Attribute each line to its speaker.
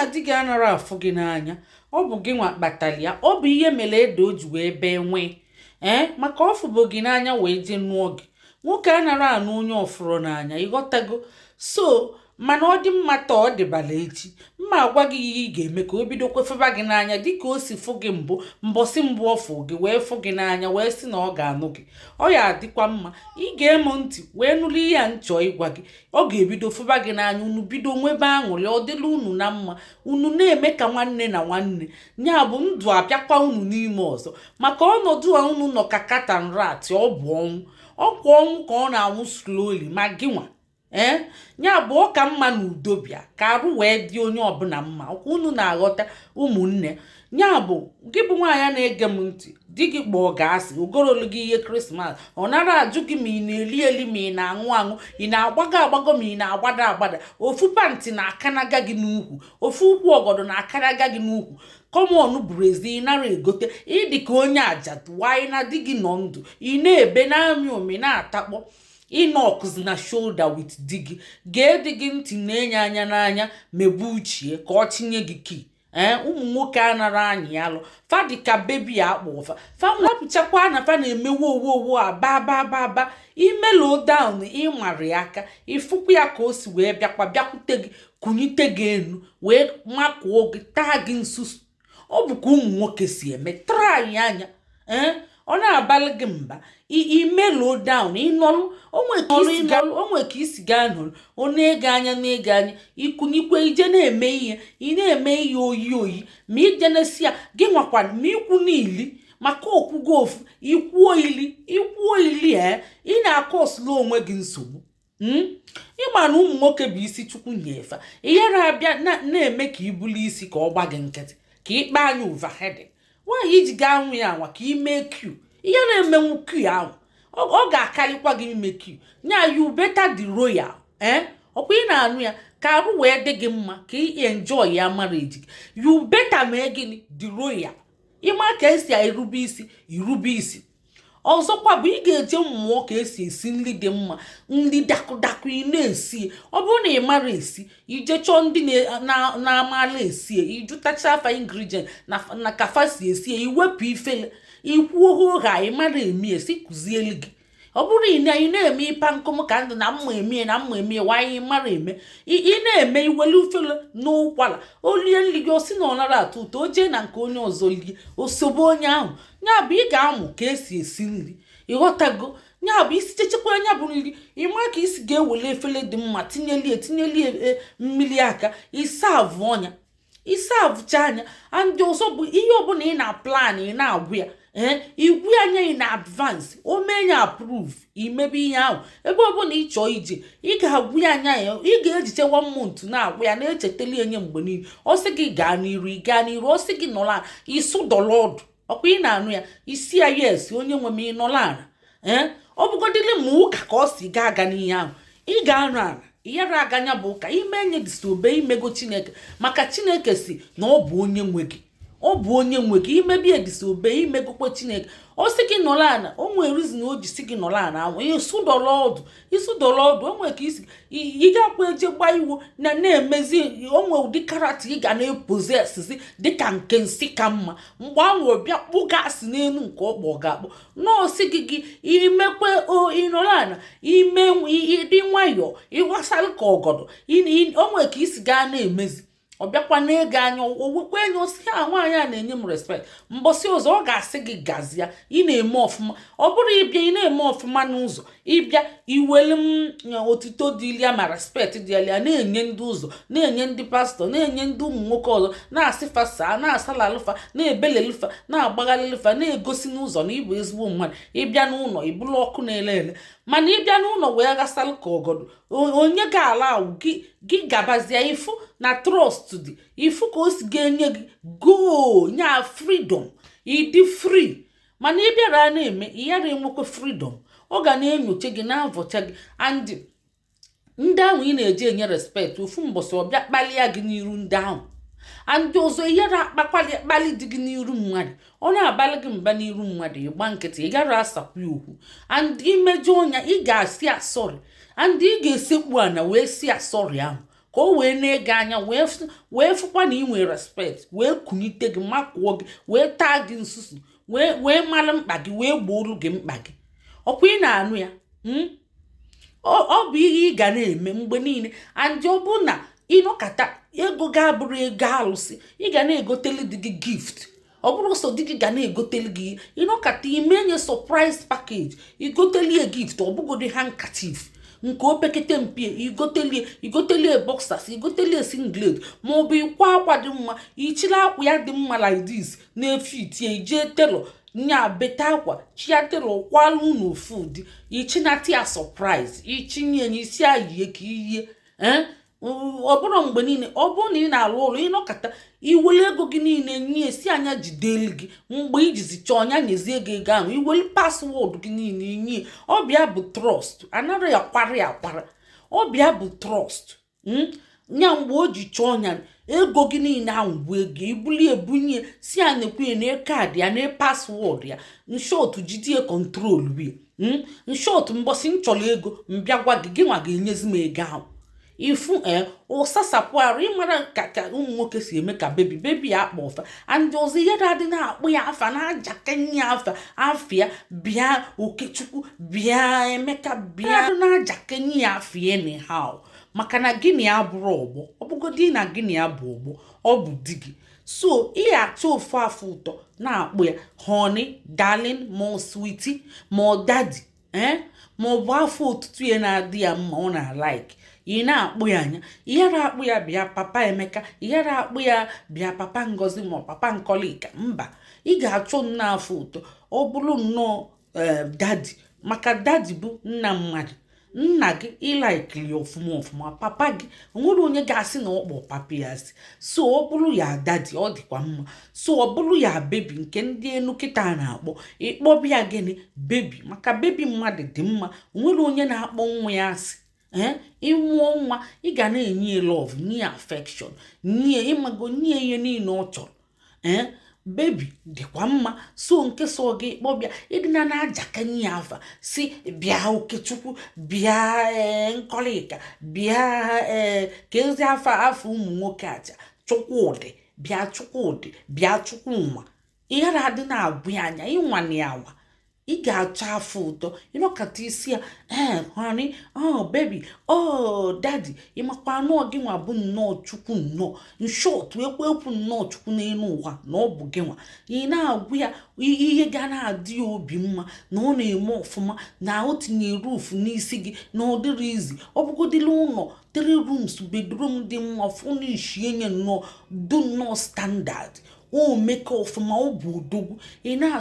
Speaker 1: Na di gị anara afụ gị n'anya, ọ bụ gị nwa kpatara ya. Ọ bụ ihe mere ede o ji wee bee nwee ee, maka ọ fụbo gị n'anya wee jee nụọ gị. Nwoke anara anụ onye ọfụrụ n'anya, ịghọtago? So mana ọ dị mma taa, ọ dịbala echi. Mma agwa gị ihe ị ga-eme ka o bido kwefeba gị n'anya dịka o si fụ gị mbụ. Mbọsị mbụ ọ fụ gị wee fụ gị n'anya wee sị na ọ ga-anụ gị, ọ ya adịkwa mma. Ị ga-emu ntị wee nụrụ ihe a nchọ ịgwa gị. Ọ ga-ebido fụba gị n'anya, unu bido nwebe aṅụrị, ọ dịla unu na mma, unu na-eme ka nwanne na nwanne. Ya bụ ndụ abịakwa unu n'ime ọzọ, maka ọnọdụ a unu nọ ka cat and rat. Ọ bụ ọnwụ, ọkwa ọnwụ ka ọ na-anwụ slowly. Ma gị nwa, ee, ya bụ ọ ka mma na udo bịa ka arụ wee dị onye ọbụla mma. Ọkwa unu na-aghọta, ụmụnne? Ya bụ gị bụ nwaanyị na-ege m ntị, di gị kpọọ ga-asị ogorolu gị ihe Christmas, ọ nara ajụ gị ma ị na-eli eli, ma ị na-aṅụ aṅụ, ị na-agbago agbago, ma ị na-agbada agbada. Ofu pant na-akanaga gị n'ukwu, ofu ụkwụ ọgọdọ na-akanaga gị n'ukwu, common brassiere ị nara egote, ịdị ka onye ajadu wanyị na di gị nọ ndụ. Ị na-ebe na-amị omi na-atakpọ ịnọkụzi na shoulder with di gị. Gee di gị ntị, na-enye anya n'anya, megbu uchie ka ọ tinye gị kii. Ee, ụmụ nwoke anara anyị alụ fa dị ka baby akpọ fa fa napụchakwa na fa na-eme wo wo wo, aba ba ba ba. Imellow down, ịmara ya aka, ịfụkwa ya ka o si wee bịakwa bịakwute gị, kunyite gị enu wee makụọ gị, taa gị nsusu. Ọ bụ ka ụmụ nwoke si eme. Try anya. Ee, ọ na-abalị gị mba, imellow down, ịnọlụ onwe ka isi gaa nọrọ, ọ na-ege anya, na-ege anya, ikunikwe ije na-eme ihe ị na-eme ihe oyi oyi. Ma ije na-esi ya gị nwakwa ma ikwu n'ili maka okwugo ofu ikwuo ili, ikwuo ili. Ee, ị na-akọsụlụ onwe gị nsogbu. Ịma na ụmụ nwoke bụ isi Chukwu nyefa. Ịghara abịa na-eme ka ibuli isi ka ọ gba gị nkịtị, ka ịkpa anya overheading. Nwaanyị iji gaa nwe ya anwa ka ime q ihe na-emenwu q ahụ, ọ ga-akarịkwa gị ime q nya. You better the royal. Ee, ọkwa ị na-anụ ya ka arụ wee dị gị mma, ka ị enjoy ya marriage gị. You better mee gịnị? The royal. Ịma ka esi erube isi, irube isi. Ọzọkwa bụ ị ga-eje mmụọ ka esi esi nri dị mma, nri dakụdakụ ị na-esi. Ọ bụrụ na ị mara esi, ije chọọ ndị na-amala esi, ijụtacha afa ingredient na kafa si esi, iwepụ ifele ikwuo ha. Ị mara emi esi, kụzielu gị. Ọ bụrụ ị na-eme ịpa nkụm ka ndụ na mma emie na mma emie wanyị mara eme, ị na-eme iwelu ufele n'ụkwara o lie nri gị, o si na ọ nara atọ ụtọ, o jee na nke onye ọzọ lie osobe onye ahụ. Ya bụ ị ga-amụ ka esi esi nri, ịghọtago? Ya bụ isi chechekwa anya bụ nri, ịma ka isi ga-ewele efere dị mma tinyelie tinyelie mmiri aka ịsa avụ ọnya, ịsa avụcha anya. Ndị ọzọ bụ ihe ọbụla ị na-plan, ị na-agwụ ya. Ee, igwu anya in advance, o mee ya approve, imebe ihe ahụ. Ebe ọbụla ị chọọ ije, ị ga-agwụ ya anya ya. Ị ga-ejiche one month na-agwụ ya, na-echetali enye mgbe niile. Ọ sị gị gaa n'iru, ị gaa n'iru. Ọ sị gị nọrọ, ịsụ dọrọ ọdụ. Ọkwa ị na-anụ ya? Isi ya, yes, onye nwe m. Ị nọrọ ala. Ee, ọ bụgodịrị ma ụka ka ọ si gaa aga n'ihe ahụ, ị ga-anọ ala, ịyara aga. Ya bụ ụka ime enye disobey, imego Chineke, maka Chineke si na ọ bụ onye nwe gị, ọ bụ onye nwe gị. Imebie disobey, imegokwe Chineke. Ọ sị gị nọrọ ala, o nwere reason o ji si gị nọrọ ala ahụ. Ịsụdọrọ ọdụ, ịsụdọrọ ọdụ. O nwere ka isi ị gakwa eje gba iwu na na-emezi onwe ụdị character ị ga na-epossessizi dịka nke nsị ka mma. Mgbe ahụ bịa kpụgasị n'elu nke ọkpọ ga-akpọ nọọsị gị gị imekwe o ịnọrọ ala ime ịdị nwayọọ, ịghasara ka ọgọdọ. O nwere ka isi gaa na-emezi, ọ bịakwa na-ege anya, owekwa enye osi ha. Nwaanyị a na-enye m respect. Mbọsị ọzọ ọ ga-asị gị gazie, ị na-eme ọfụma. Ọ bụrụ ịbịa, ị na-eme ọfụma n'ụzọ, ịbịa iwelu m otito dị ya ma respect dị ya, na-enye ndị ụzọ, na-enye ndị pastọ, na-enye ndị ụmụ nwoke ọzọ, na-asị fa saa, na-asalalụfa, na-ebelelụfa, na-agbaghalịlụfa, na-egosi n'ụzọ na ịbụ ezigbo mmadụ. Ịbịa n'ụlọ, ịbụrụ ọkụ na-ele ele. Mana ịbịa n'ụlọ wee ghasalụ ka ọgọdọ, onye ga-ala awụ gị, gị gabazie. Ifu na trust dị, ifu ka o si ga-enye gị go nya freedom, ịdị free. Mana ị bịara na-eme ịyara enwekwa freedom, ọ ga na-enyocha gị, na-avọcha gị. And ndị ahụ ị na-eji enye respect, ofu mbọsị ọbịa kpalia gị n'iru ndị ahụ. And ọzọ, ịyara akpakwali akpali dị gị n'iru mmadụ. Ọ na-abalị gị mba n'iru mmadụ, ịgba nkịtị, ị gara asapụ ya okwu. And imejọ ọnya, ị ga-asị asọrị, and ị ga-esekpu ana wee si asọrị ahụ. Ka o wee na-ege anya, wee fụkwa na ị nwere respect, wee kunite gị, makụọ gị, wee taa gị nsusu, wee mara mkpa gị, wee gboolu gị mkpa gị. Ọkwa ị na-anụ ya? Ọ bụ ihe ị ga na-eme mgbe niile. And ọ bụ na ịnọkata, ego ga-abụrụ ego alụsị, ị ga na-egoteli di gị gift. Ọ bụrụ sọ di gị ga na-egoteli gị, ịnọkata ime nye surprise package, igotelie gift. Ọ bụgodi handkerchief nke opekete mpie, igotelie boxers, igotelie singlet, maọbụ ịkwa akwa dị mma, ichiri akwa ya dị mma like this na-efe itie, ijee tailor nya bete akwa chia, tailor kwala unu ofu ụdị, ichinata ya surprise, ichinye ya isi ayie ka iyie. Ee, ọ bụrụ mgbe niile, ọ bụrụ na ị na-alụ ụlọ, ịnọkata iwere ego gị niile nye, si anya jidelu gị. Mgbe ijizi chọọ ọnya, nyezie gị ego ahụ, iwere password gị niile nye. Ọbịa bụ trust, anaghị akwara ya akwara. Ọbịa bụ trust nya. Mgbe o ji chọọ ọnya, ego gị niile ahụ bụ ego ibuli ebunye, si ya nekwu na card ya na password ya. In short, jidie control wie. In short, mbọsị m chọrọ ego, mbịa gwa gị, gị nwa ga-enyezi m ego ahụ. Ifu ee, ụsasapụ arụ. Ịmara ka ụmụ nwoke si eme ka baby, baby ya akpọ ọfa. And ọzọ, ihe na-adị na-akpụ ya afa, na-ajakanye ya afa, afịa bịa Okechukwu, bịa Emeka, bịa, na-ajakanye ya afịa anyhow. Maka na gịnị ya bụrụ ọgbọ, ọ bụgodị na gịnị ya bụ ọgbọ, ọ bụ di gị. So ị achọ ofu afọ ụtọ na-akpụ ya honey, darling, ma ọ sweetie, ma ọ daddy, ee, ma ọ bụ afọ otutu ya na-adị ya mma, ọ na-alike. Ị na-akpụ ya anya, ịghara akpụ ya bịa papa Emeka, ịghara akpụ ya bịa papa Ngozi, ma ọ papa Nkọlika. Mba, ị ga-achọ nnọọ afọ ụtọ. Ọ bụrụ nnọọ ee, daddy, maka daddy bụ nna mmadụ, nna gị ịlikeri ọfụma ọfụma. Papa gị, onwere onye ga-asị na ọ kpọ papa ya asị. So ọ bụrụ ya daddy, ọ dịkwa mma. So ọ bụrụ ya baby, nke ndị enu kịta na-akpọ, ịkpọbịa gịnị? Baby. Maka baby mmadụ dị mma, onwere onye na-akpọ nwa ya asị. Ee, ịmụọ nwa, ị ga na-enye love, nye affection, nye ịmago, nye ihe niile ọ chọrọ. Ee, baby dịkwa mma. So nke so gị kpọbịa, ịdịna na-ajakanye ya afa, si bịa Okechukwu, bịa ee Nkọlịka, bịa ee ka ezi afa afọ ụmụ nwoke aja, Chukwudị, bịa Chukwudị, bịa Chukwuma. Ịghara adị na-agwụ ya anya ịnwana ya anwa. Ị ga-achọ afọ ụtọ ịnọkọta isi ya, ee, honey, oh baby, oh daddy, ịmakwa anụ gị nwa bụ nnọọ Chukwu nnọọ. In short, ekwu ekwu nnọọ Chukwu n'elu ụwa na ọ bụ gị nwa. Ị na-agwụ ya ihe ga na-adị ya obi mma, na ọ na-eme ọfụma, na o tinye roof n'isi gị, na ọ dịrị izi. Ọ bụgodịla ụlọ three rooms, bedroom dị mma, furnish enye nnọọ, do nnọọ standard, o meke ọfụma, ọ bụ odogwu. Ị na